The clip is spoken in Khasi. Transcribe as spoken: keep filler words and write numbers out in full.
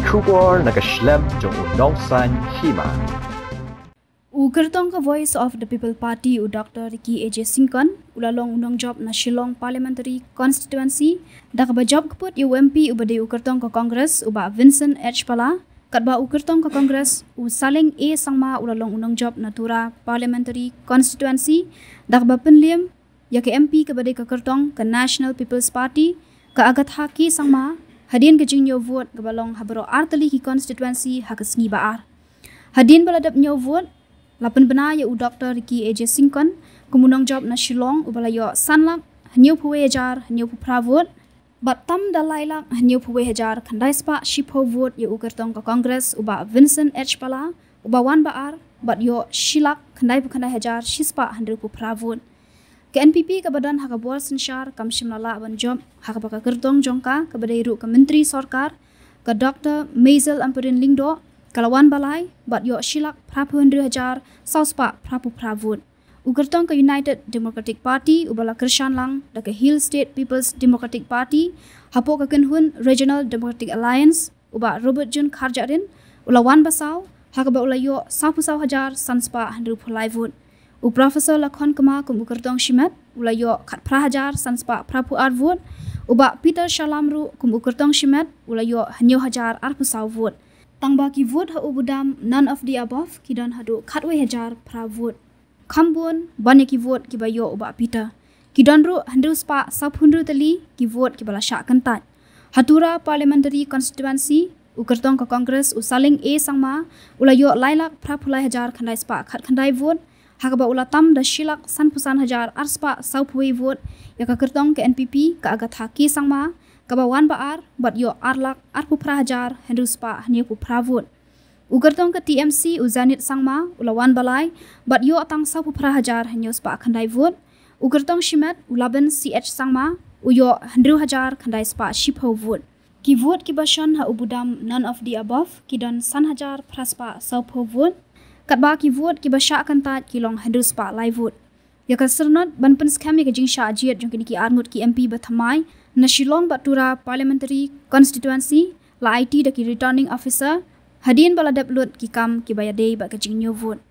Khubor na ka shlem jong u nongsan hima. U kyrtong ka Voice of the People Party, u Doctor Ricky A J Syngkon, u la long u nongjop na Shillong Parliamentary Constituency da kaba jop kput ïa u M P uba dei u kyrtong ka Congress, u Bah Vincent H Pala, katba u kyrtong ka Congress, u Saleng A Sangma, u la long u nongjop na Tura Parliamentary Constituency da kaba pynliem ïa ka M P kaba dei ka kyrtong ka National People's Party, ka Agatha K Sangma, hadien ka jingñiew vote kaba long ha baroh ar tylli ki constituency ha ka sngi ba ar. Hadien ba la dep ñiew vote, la pynbna ïa u Doctor Ricky A J Syngkon kum u nongjop na Shillong uba la ïoh san lak hynñiewphew wei hajar hynñiewphew phra vote, bad tam da lai lak hynñiewphew wei hajar khyndai spah shiphew vote ïa u kyrtong ka Congress, u Bah Vincent H Pala, uba wan ba ar, bad ïoh shi lak khyndaiphew khyndai hajar shi spah hynriewphew phra vote. Ka N P P kaba don ha ka bor synshar kam shym la lah ban jop ha kaba ka kyrtong jong ka, kaba dei ruh ka Myntri Sorkar, ka Doctor Maisel Ampareen Lyngdoh, ka la wan ba lai, bad ïoh shi lak phraphew hynriew hajar saw spah phraphew phra vote. U kyrtong ka United Democratic Party, uba la kyrshan lang da ka Hill State People's Democratic Party hapoh ka kynhun Regional Democratic Alliance, u Bah Robertjune Kharjahrin, u la wan ba saw, ha kaba u la ïoh sawphew saw hajar san spah hynriewphew lai vote. U Professor Lakhon Kma kum u kyrtong shimet, u la ïoh khatphra hajar san spah phraphew ar vote. U Bah Peter Shallam ruh kum u kyrtong shimet, u la ïoh hynñiew hajar arphew saw vote. Tangba ki vote ha u budam none of the above ki don haduh khatwei hajar phra vote. Kham bun ban ïa ki vote kiba ïoh u Bah Peter. Ki don ruh hynriew spah sawphew hynriew tylli ki vote kiba la shah kyntait. Ha Tura Parliamentary Constituency, u kyrtong ka Congress, u Saleng A Sangma, u la ïoh lai lak phraphew lai hajar khyndai spah khatkhyndai vote, ha kaba u la tam da shi lak sanphew san hajar ar spah sawphew wei vote ïa ka kyrtong ka N P P, ka Agatha K Sangma, kaba wan ba ar, bad ïoh ar lak arphew phra hajar hynriew spah hynñiewphew phra vote. U kyrtong ka T M C, u Zanit Sangma, u la wan ba lai, bad ïoh tang sawphew phra hajar hynñiew spah khyndai vote. U kyrtong shimet, u Laban C H Sangma, u ïoh hynriew hajar khyndai spah shiphew vote. Ki vote kiba shon ha u budam none of the above ki don san hajar phra spah sawphew vote. Katba ki vote kiba shah kyntait ki long hynriew spah lai vote. Ïa ka syrnod ban pynskhem ïa ka jingshah jied jong kine ki arngut ki M P ba thymmai na Shillong bad Tura Parliamentary Constituency, la aiti da ki Returning Officer hadien ba la dep lut ki kam kiba ïadei bad ka jingñiew vote.